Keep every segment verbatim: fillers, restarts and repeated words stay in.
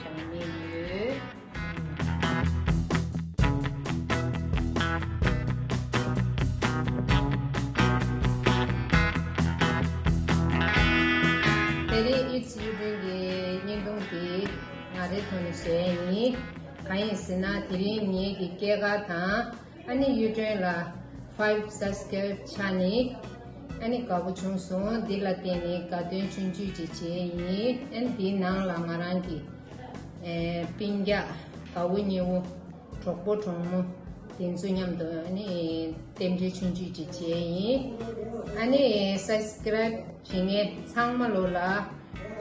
སྦྱང་ཉེན་ཡོད། དེ་རིང་ཨིཊ་ཡུ་ཊུན་གྱི་བརྙན་ཐུང་འདི་ང་རའི་ཐོག་ནས་བཟོས་ཡིན། གང་ཡིན་ཟེར་ན་དེ་རིང་ངེད་ཀྱི་སྐྱེས་སྐར་དང་། ཨ་ནི་ཡུ་ཊུན་ལ་ཕའིབ་སབ་སི་ཀ་རའིབ་ཆགས་ནས། ཨ་ནི་དགའ་པོ་བྱུང་སོང་། འདི་ལ་བརྟེན་ནས་དགའ་སྟོན་ཆུང་ཆུང་ཅིག་བྱས་ཡིན། ཨ་ནི་འདིའི་ནང་ལ་ང་རང་གི་ཨེ་སྤུན་ཀྱག་དགའ་བོ་ཉེ་བོ་གྲོགས་པོ་གྲོགས་མོ་དེ་ཚོ་མཉམ་དུ་ཨ་ནི་རྟེན་འབྲེལ་ཆུང་ཆུང་ཅིག་བྱས་ཡིན། ཨ་ནི་སབ་སི་ཀ་རའིབ་བྱེད་མཁན་ཚང་མ་ལོ་ལ་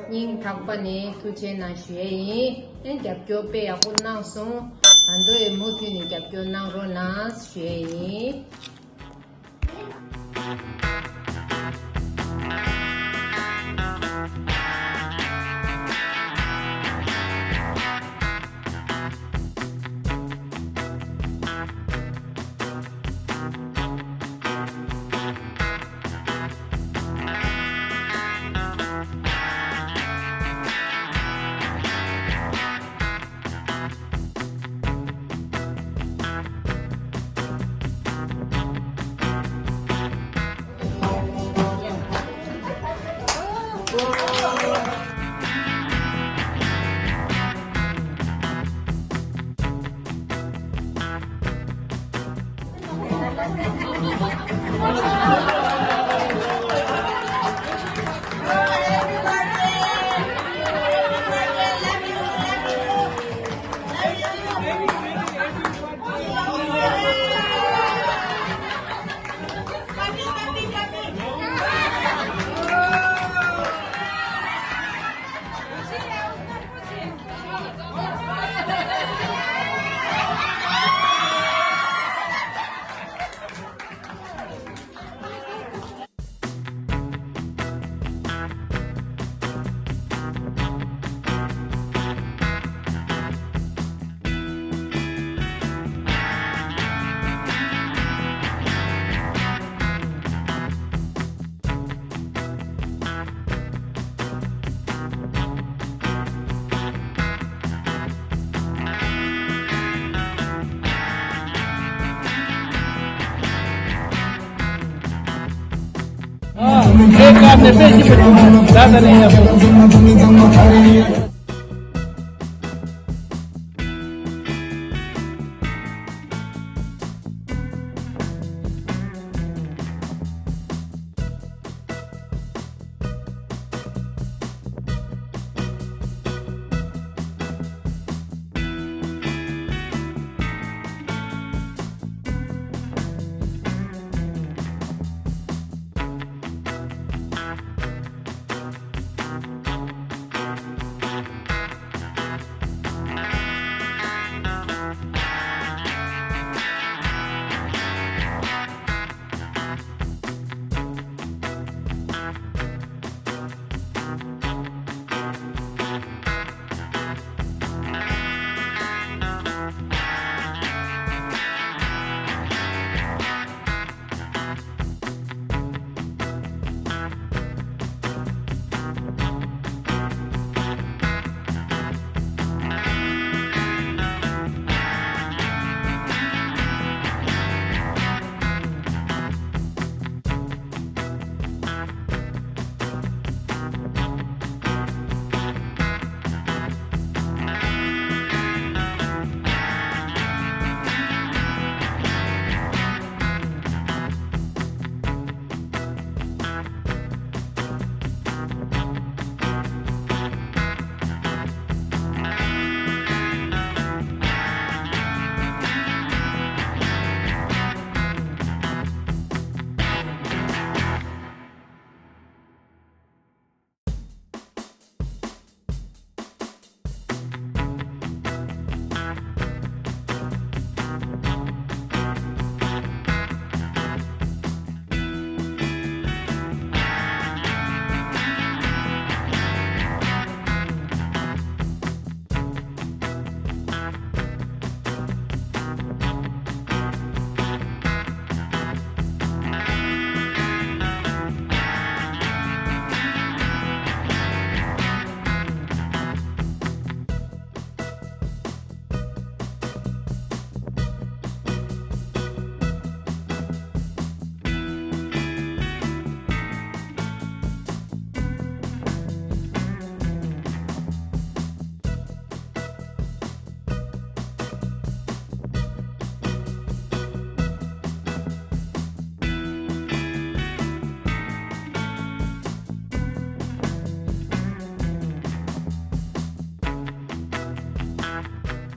སྙིང་ཐག་པ་ནས་ཐུགས་རྗེ་གནང་ཞུ་ཡས་ཡིན། ཨེ་རྒྱབ་སྐྱོར་དཔེ་ཡག་པོ་གནང་སོང་། ད་དུང་ཡང་མུ་མཐུད་ནས་རྒྱབ་སྐྱོར་གནང་རོགས་གནང་ཞུ་ཡས་ཡིན།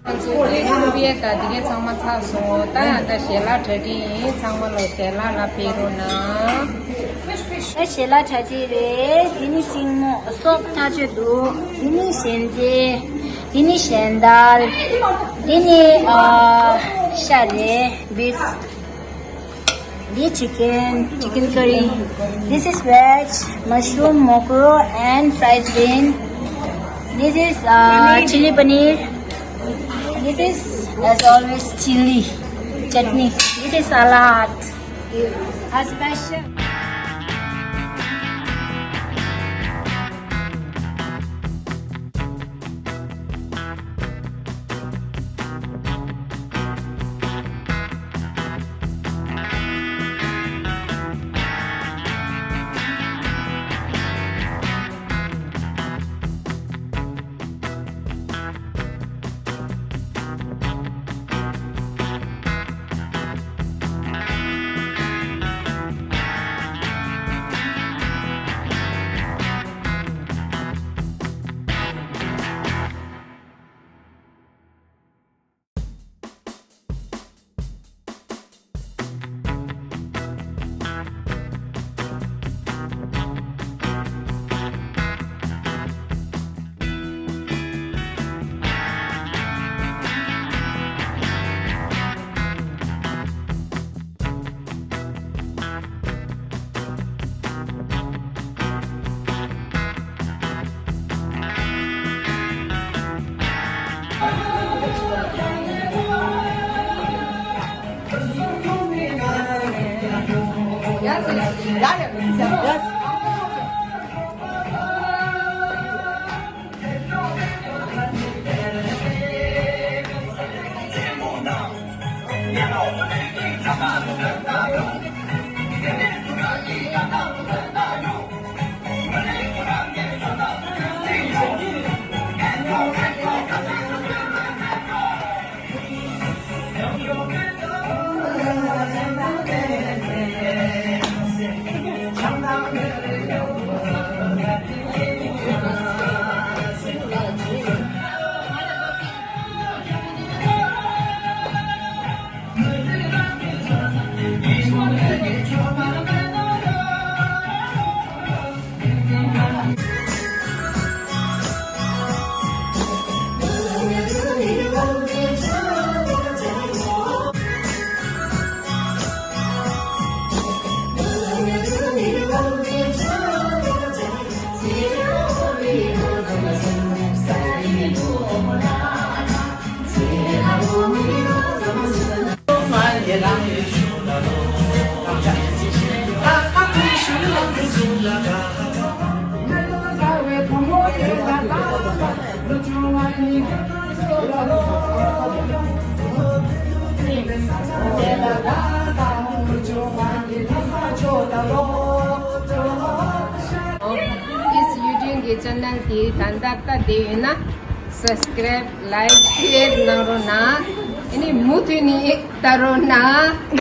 ང་ཚོའི་ཀླུ་ཡས་དང་དེ་གའི་ཚང་མ་ཚར་སོང་། ད་ཡང་ད་ཞལ་ལག་གྲ་སྒྲིག་ཡིན། ཚང་མ་ལོ་ཞལ་ལག་ལ་ཕེབས་རོགས་གནང་། ད་ཞལ་ལག་གྲ་སྒྲིག་རེད། དེ་ནི་ཤིང་མོ་སོགས་ཐག་ཆོད་འདུག་དེ་ནི་ཞལ་འཛེར། དེ་ནི་ཞལ་འདར། དེ་ནི་ཨ་ཤ་རེད། བིས། This chicken, chicken curry. This is veg, mushroom, mokro, and fried bean. This is uh, chili paneer. This is, as always, chili chutney. This is salad. A special. ཨིས་ཡུ་ཊུབ་གི་ཅེ་ནལ་དེ་ད་ལྟ་ལྟ་བསྡད་ཡོད་ན། Subscribe, like, share གནང་རོགས་གནང་། ཨ་ནི་མུ་མཐུད་ནས་ལྟ་རོགས་གནང་།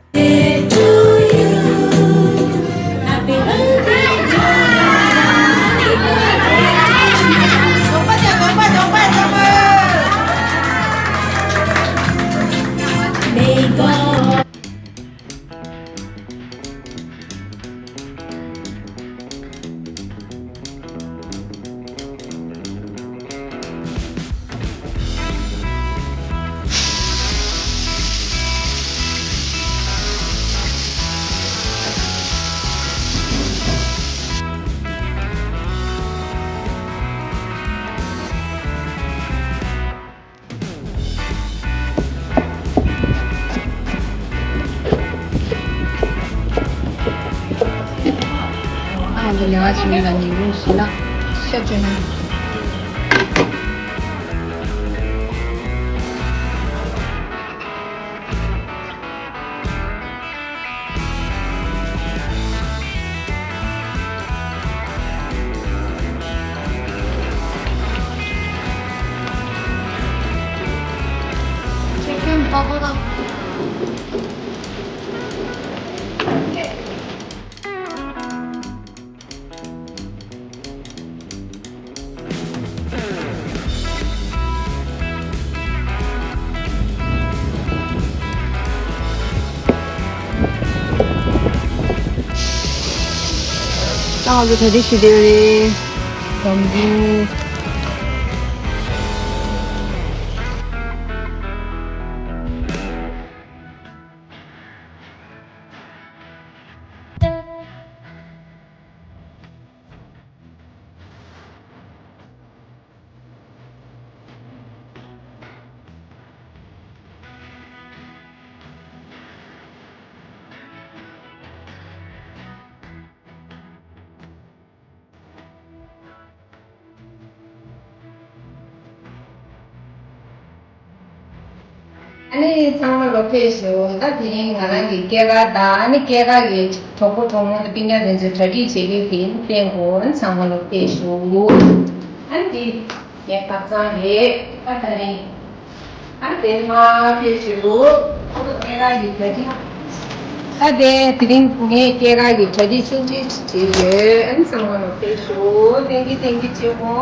ཨ་འདི་ལེ་བ་ཞིག་ལ་ཉིན་གུང་ཞིག་ལ་ཤ་བཅོས་ན། Chicken bubble tea. ང་ཚོ་གྲ་སྒྲིག་ཞུ་བསྡད་ཡོད་རེད། དམ་འབུལ། ཨ་ནི་ཚང་མ་ལོ་ཕེབས་ཤོག་ད་དེ་རིང་ང་རང་གི་སྐྱེས་སྐར་དང་ཨ་ནི་སྐྱེས་སྐར་གྱི་གྲོགས་པོ་གྲོགས་མོ་དང་སྤུན་ཀྱག་དེ་ཚོས་གྲ་སྒྲིག་བྱེད་ཀྱི་ཡིན། བསྟན་དགོས། ཨ་ནི་ཚང་མ་ལོ་ཕེབས་ཤོག་ཨ་ནི་འདི་ངའི་ཁ་སང་རེད། ཨ་ད་རིང་ཨ་དེ་མ་ཕེབས་ཤོག་ཨ་དེ་དེ་རིང་ངའི་སྐྱེས་སྐར་གྱི་གྲ་སྒྲིག་ཆུང་ཆུང་བྱེད་ཡོད། ཨ་ནི་ཚང་མ་ལོ་ཕེབས་ཤོག Thank you, thank you ཆེ་མོ།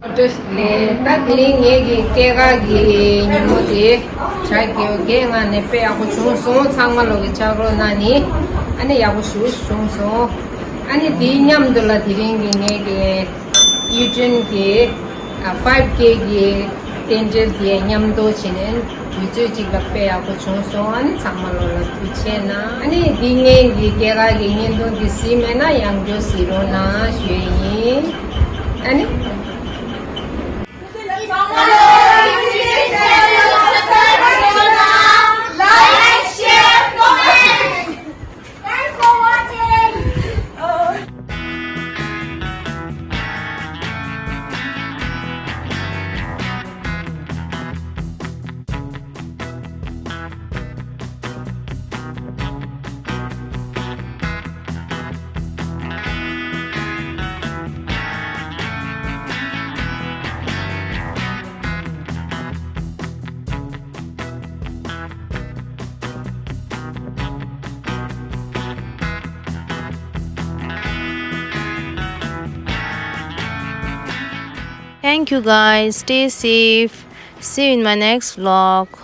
ད་དེ་རིང་ངེད་ཀྱི་སྐྱེས་སྐར་གྱི་ཉིན་མོ་དེ་བྱ་རྒྱལ་རྒྱལ་ངང་ནས་དཔེ་ཡག་པོ་བྱུང་སོང་། ཚང་མ་ལོ་གི་ཕྱག་རོགས་གནང་ནི་ཨ་ནི་ཡག་པོ་ཞེ་པོ་ཞིག་བྱུང་སོང་། ཨ་ནི་དེའི་མཉམ་དུ་ལ་དེ་རིང་གི་ངེད་ཀྱི་ཡུ་ཊུན་གྱི་ཕའིབ་ཀེ་གི་རྟེན་འབྲེལ་དེ་མཉམ་དུ་བྱས་ནས་དུས་ཚོད་གཅིག་ལ་དཔེ་ཡག་པོ་བྱུང་སོང་། ཨ་ནི་ཚང་མ་ལོ་ལ་ཐུགས་རྗེ་ཆེ་གནང་། ཨ་ནི་འདི་ངེད་ཀྱི་སྐྱེས་སྐར་གྱི་བརྙན་ཐུང་འདི་གཟིགས་མེད་ན་ཡང་བསྐྱར་གཟིགས་རོགས་གནང་ཞུ་ཡི་ཡིན། ཨ་ནི། Like, share, comment. Thanks for watching. Thank you guys. Stay safe. See you in my next vlog.